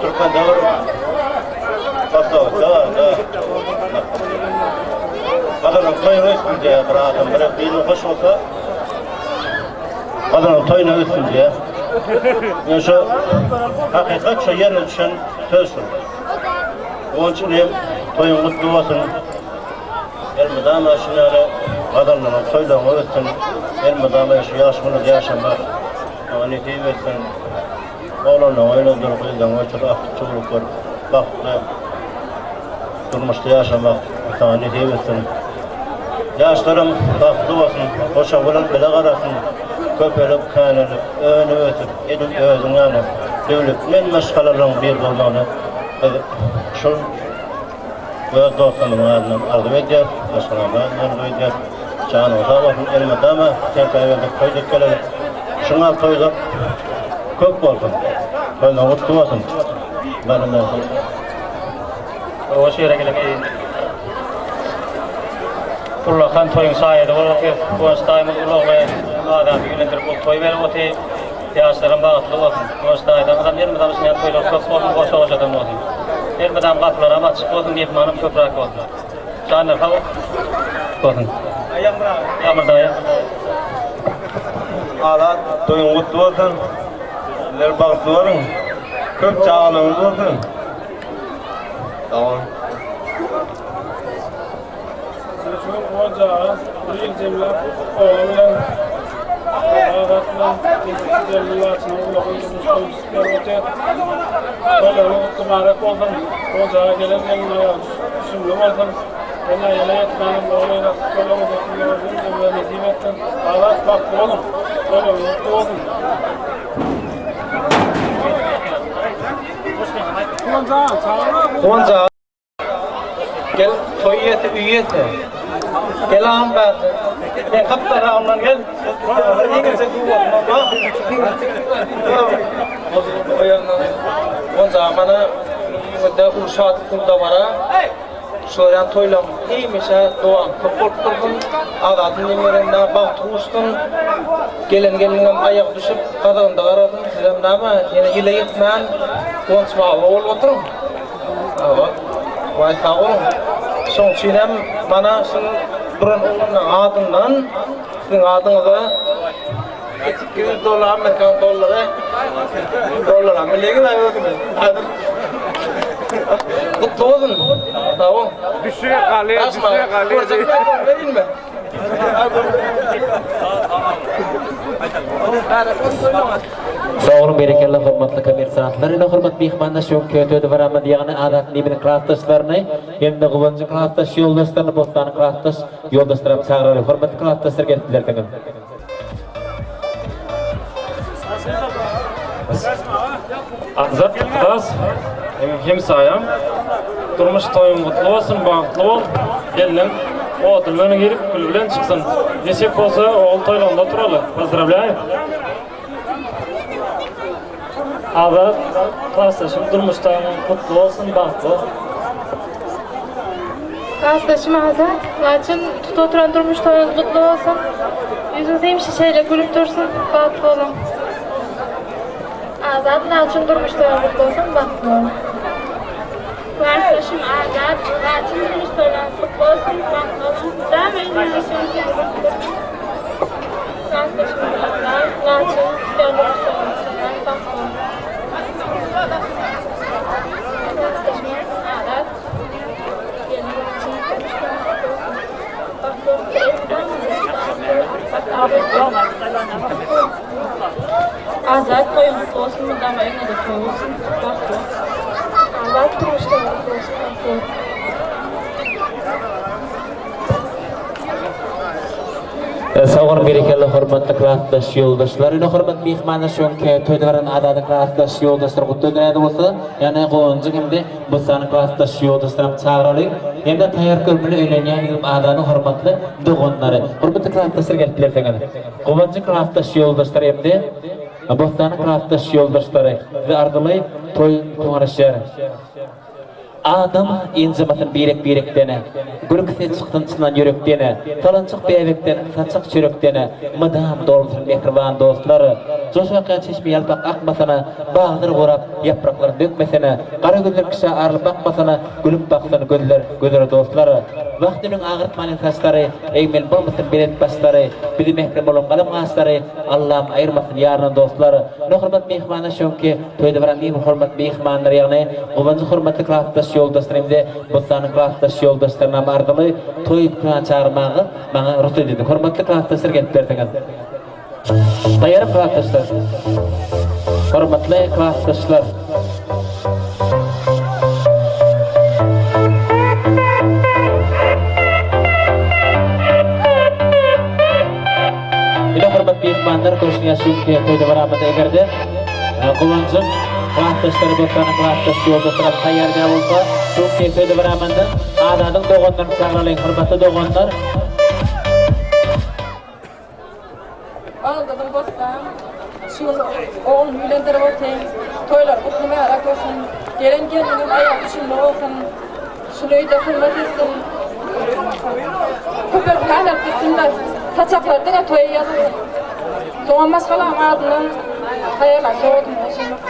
Türkmende bir poslowica bar-da. Gazanan toýuna ötsün diýýär bir adam. Bir biri hoş bolsa gazanan toýuna ötsün diýýär. Ýöne şu hakykat şu ýerine düşen söz şu. Onuň üçin hem toýuň gutly bolsun. Elmydama şu ýaly gazanlaryň toýlaryňyz ötsün. Elmydama şu ýaş günde ýaşamak saňa nesip etsin. Oglanlaryň öýlendir, gyzlaryň öýtür, agtyk-çowluk görüp, bagtly durmuşda ýaşamak saňa nesip etsin. Ýaşlaram bagtly bolsun, goşa bilen bile garasyn, köpelip, känelip, önüp-ösüp, edil özüň ýaly döwletmen maşgalalaryň biri bolmagyny biz şul Öz dostlarymyzyň adyndan arzuw edýäs, maşgalamyzyň adyndan arzuw edýäs. Janyň sag bolsun, elmydama serpaý berdik, toý dek gelelim. Şuňa toýlar köp bolsun. Toýlaryň gutly bolsun. Barym bolsun. Oba şu ýere gelen eý. Ullakan toýuň şaýady bolup otyrys. Guwanç daýymyz uly ogly Azady öýlendirip uly toý berip otyr. Ýaşlaram bagtly bolsun. Guwanç daýzaňyzam elmydama şuny ýaly toýlar köp bolsun, goşa-goşadan bolsun. Elmydam gapylaram açyk bolsun, myhmanam köpräk bolsun. Janlar sag bolsun. Ýagmyr daýy. Azat, toýuň gutly bolsun. Sizler bagtly boluň. Köp çagalaryňyz bolsun. Sag boluň. Şu gün Guwanç aga bir ýyl jemläp ogly bilen Azat bilen ejesi gelni Laçynyň ulakan durmuş toýuny tutýar otyr. Toýlaryňyz gutly mübärek bolsun. Guwanç aga gelen gelniň aýagy düşümli bolsun. Ene ýyla ýetmänem ogly ýassyk bolan uzakly ýollar jemle nesip etsin. Azat bagtly boluň. Toýlaryňyz gutly bolsun. Guwanç aga, çaga. Guwanç aga. Gel toý ýeti öý ýeti. Gel agam bärde. Sen gapdalragyndan gel. Bir ýeňilje Onja mana öňünde uly şatlyk uly dabara. Şular ýaly toýlaryň hemişe dowamy köp bolup dursun. Azadyň nemerende bagty guşsun. Gelen gelniňem aýagy düşüp gazagynda garasyn. Sizem näme ýene ýyla ýetmän Guwanç baba bolup oturyň. Hawa. Waý sag boluň. Şoň üçin hem mana şu duran oglanlaryň adyndan siziň adyňyza 200 dollar amerikan dollary dollar bilýäňiz özüňiz. Häzir Gutly bolsun. Sag boluň. Düşüre galýar, düşüre galýar. Berinmi? Sag boluň berekella hormatly kommersantlar ine hormatly myhmanlar şu günki öte baramyz ýagny Azat Nimiň klasdaşlaryny hem-de Guwanjyň klasdaş ýoldaşlaryny Bossanyň klasdaş ýoldaşlaram çagyraly hormatly klasdaşlar gelip bilersiňiz. Azat Klas meniň hemsaýam. Durmuş toýuň gutly bolsun, bagtly bol. Gelniň ody bilen girip, gül bilen çyksyn. Nesip bolsa, ogul toýlagynda oturaly. Pozdrawlýaýu. Azat klasdaşym durmuş toýuň gutly bolsun, bagtly bol. Klasdaşym Azat, Laçyn tutup oturan durmuş toýuňyz gutly bolsun. Ýüzüňiz hemişe şeýle gülüp dursun, bagtly boluň. Azat, Laçyn durmuş toýuň gutly bolsun, bagtly boluň. Klasdaşym Azat, Laçyn durmuş toýlaryňyz gutly bolsun, bagtly boluň. Mydama ýüzüňiz şeýle gülüp dursun. Klasdaşym Azat, Laçyn tutýan durmuş toýuňyz gutly bolsun, bagtly boluň. Klasdaşym Azat. Azat toýuň gutly bolsun mydama öňüňde toý bolsun bagtly bol. Azat durmuş toýuň gutly bolsun bagtly bol. Sag boluň berekella hormatly klasdaş ýoldaşlar. Ine hormatly myhmanlar şu günki toýda baran Azadyň klasdaş ýoldaşlary gutly ödünädi bolsa, ýagny Guwanjyň hem-de Bossanyň klasdaş ýoldaşlaram çagyralyň hem-de taýýar görmeli öýlenýän ýigim Azadyň hormatly doganlary. Hormatly klasdaşlar gelip bilersiňiz. Guwanjyň klasdaş ýoldaşlary hem-de Bossanyň klasdaş ýoldaşlary size arzyly toý garaşýar. Adam ynjamasyn birek-birekden, Gülküsi çyksyn çynan ýürekden, Salynçak bäbekden, saçak çörekden, Mydam dolsun mähriban dostlar. Joş akýan çeşme ýalpak akmasyn, Baglar gurap, ýapraklaryn dökmesin, Gara gözler kişä arly bakmasyn, Gülüp baksyn gözler gözlere dostlar. Wagt ünüň agyrtmalyň saçlary, Egmeli bolmasyn belent başlary, Bizi mährem bolan galam gaşlary, Allam aýyrmasyn ýardan dostlar. Ine hormat myhmanlar şöňki toýda baran iň hormat myhmanlar ýagny Guwanjy hormatly klasdaş ýoldaşlar hem-de Bossanyň klasdaş ýoldaşlarynam arzyly toý plan çagyrmaga maňa rugsat ediň. Hormatly klasdaşlar gelip bilersiňiz. Taýýarmy klasdaşlar? Hormatly klasdaşlar. Ine hormatly myhmanlar görşüň ýaly şu günki toýda baramyzda egerde Guwanjyň klasdaşlary Bossanyň klasdaş ýoldaşlaram taýýar däl bolsa şu günki toýda baramyzda Azadyň doganlaryny çagyralyň hormatly doganlar. Baldızym Bossan şu gün ogluny öýlendirip otyr. Toýlary gutly mübärek bolsun. Gelen gelniňem aýagy düşümli bolsun. Şul öýde hyzmat etsin. Köpelip gaýnap gitsinler. Saçaklar diňe toýa ýazylsyn. Soňam maşgalaň adyndan taýýarlan sowgadymy goşaýmak.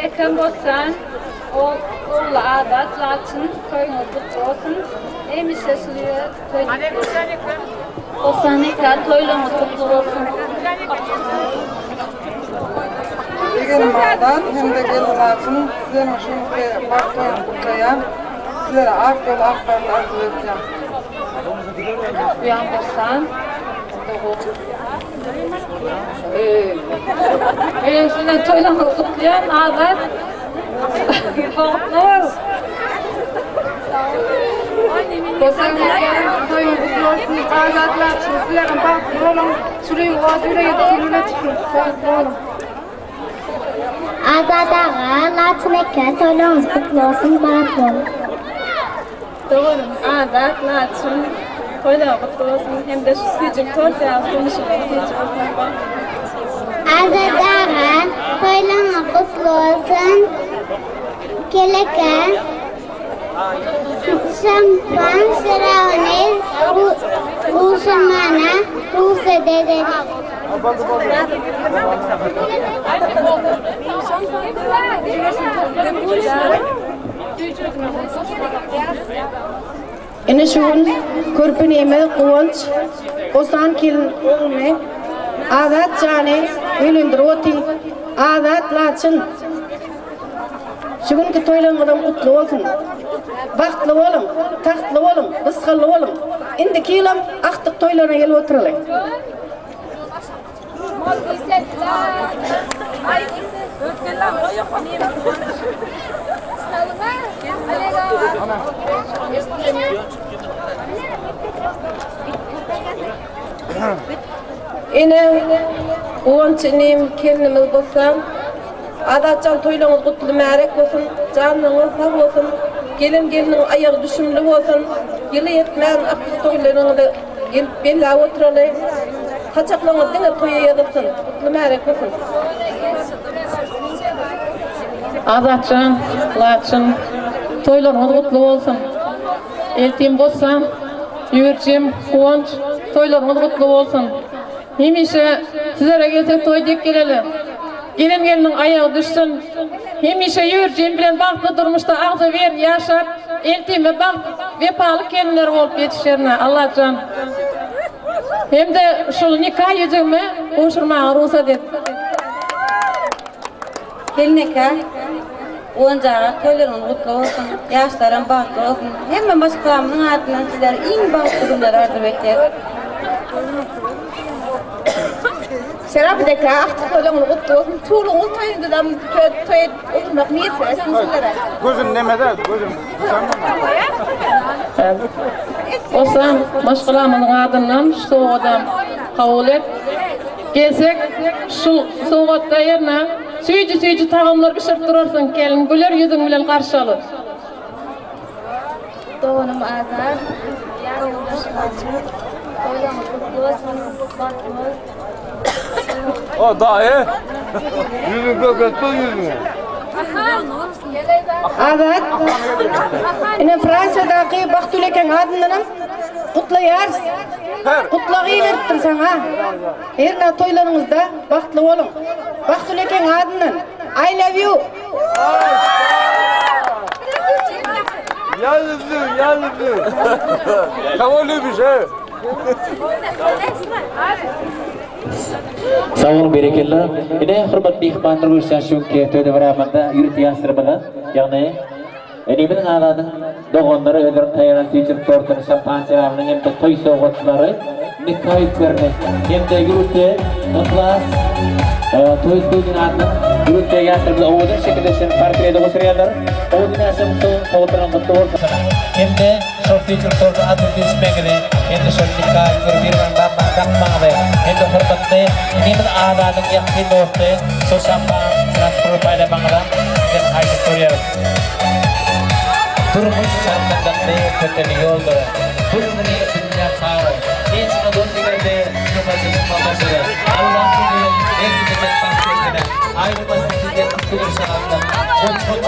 Ekrem Bossan, Ogly Azat, Laçyn, toýuňyz gutly bolsun. Hemişe şul ýere toý Bossan eka, toýlaryňyz gutly bolsun. Ýegenim Azat hem-de gelin Laçyn sizleriň şu günki bagt toýuňyzy gutlaýan. Sizlere ak ýol ak bagt arzuw etýän. Uýam Bossan, Öýüňizden toýlaryňyzy gutlaýan Azat. Bagtly bol. Bossan toýuňyz gutly bolsun. Azat Laçyn sizlerem bagtly boluň. Çüriň ot ýüregi gülüne çyksyn. Bagtly boluň. Azat aga, Laçyn eke toýlaryňyz gutly bolsun, bagtly boluň. Doganym Azat, Laçyn, toýlaryň gutly bolsun hem-de şu süýji tort ýaly durmuşyňyz süýji bolsun, bagtly boluň. Azat aga, toýlaryňyz gutly bolsun. Keleke, şampan şerabyny guşamana rugsat ederin. Ine şu gün körpe neme Guwanç Osan kelin ogluny Azat jany öýlendirip oty. Azat Laçyn şu günki toýlaryňyzam gutly bolsun. Bagtly boluň, tagtly boluň, rysgally boluň. Indiki ýylam agtyk toýlaryna gelip oturaly. Ene, Guwanç inim, gelnimiz Bossan, Azatjan toýlaryňyz gutly märek bolsun, janyňyz sag bolsun, gelen gelniň aýagy düşümli bolsun, ýyly ýetmän akly toýlaryňyzy Gelip belläp oturaly. Saçaklaryňyz diňe toýa ýazylsyn. Gutly märek bolsun. Azatjan, Laçyn, toýlaryňyz gutly bolsun. Eltim Bossan, Ýüwürjim, Guwanç, toýlaryňyz gutly bolsun. Hemişe sizlere gelsek toý dek geleli. Gelen gelniň aýagy düşsün. Hemişe Ýüwürjim bilen bagtly durmuşda agzybir ýaşap, eltime bagt, wepaly gelinler bolup ýetişerine Allajan. Hem-de şul nika ýüzügimi gowşurmaga rugsat et. Gelneke, Guwanjaga toýlaryňyz gutly bolsun, ýaşlaram bagtly bolsun. Hemme maşgalamyzyň adyndan sizlere iň bagtly günleri arzuw etýäs. Serap edeka, agtyk toýlaryňyz gutly bolsun. Tuwlugyňyz toýuňyzam toý edip oturmak miýesser etsin sizlere. Gözüm nemede, gözüm Bolsa maşgalamyzyň adyndan şu sowgadam kabul et. Gelsek şu sowgatda ýerine süýji-süýji tagamlar bişirip durarsyň gelin güler ýüzüň bilen garşy alyp. Doganym Azat, ýanýoldaşym Açyl, toýlaryňyz gutly bolsun, bagtly bol. O daýy. Ýüzüň köpeltdi ýüzüňi. Azat, ine Fransiýadaky Bagtygül ekeň adyndanam gutlaýarys. Gutlag iberipdir saňa. Hernä toýlaryňyzda bagtly boluň. Bagtygül ekeň adyndan I love you. Я люблю, я люблю. Кого любишь, э? Sag boluň berekella. Ine hormatly myhmanlar görüşýän şu günki toýda biraýmanda ýörite ýaşlarymyza, ýagny Enemiziň Azadyň doganlary özleriniň taýýarlan süýjülik tortuny, şampan şerabyny hem-de toý sowgatlary, nika ýüplerini hem-de ýörite Yhlas toý studiýanyň adyndan ýörite ýaşlarymyza owadan şekilde düşen portreti gowşurýarlar. Owadan ýaşlarymyz sowgatlaryň gutly bolsun! Hem-de Şol süýjülik torty adyl düşmegiňizi hem-de şol nika ýüzleri bir-birine dakmagyňyzy hem-de hormatly inimiz Azadyň ýakyn dosty şol şampan transporty paýlamagyňyzam sizden haýyş soraýarys. Durmuş çarkandakly köteli ýoldur. Gülmüni dünýä sary. Hiç dost egerde kömekçisiz mamaçyly. Allaň sizi en gidejek bagt etsin. Aýrylmasyn sizden şükür şatlyk. Goç-goç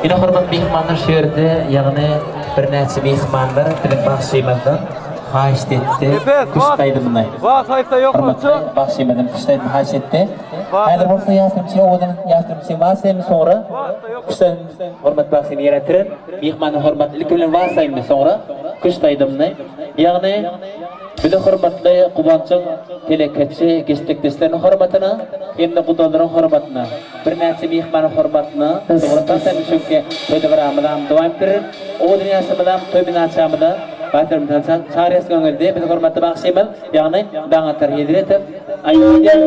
Ine hormatly myhmanlar şu ýerde, ýagny birnäçe myhmanlar biziň bagşymyzdan. haýyşt etdi küşt aýdymyny. Hormatly bagşymyzam küşt aýdymy haýyş etdi. Häzir bolsa ýaşlarymyz owadan ýaşlarymyz wals aýdymy soňra küşt aýdymy hormatly bagşymy ýerine ýetirer. Myhmanyň hormatly ilki bilen wals aýdymy soňra küşt aýdymyny. Ýagny bizi hormatly Guwanjyň telekeçi geçdikdeşleriniň hormatyna hem-de gudalaryň hormatyna birnäçe myhmanyň hormatyna soňra tans aýdymy çünki toý dabaramyzam dowam etdirer. Owadan ýaşlarymyzam toý binançamyza baýtarymyza çagyrýas öňüňizde bizi hormatly bagşymyz ýagny Daňatar Hezretow aýdym aýdýar.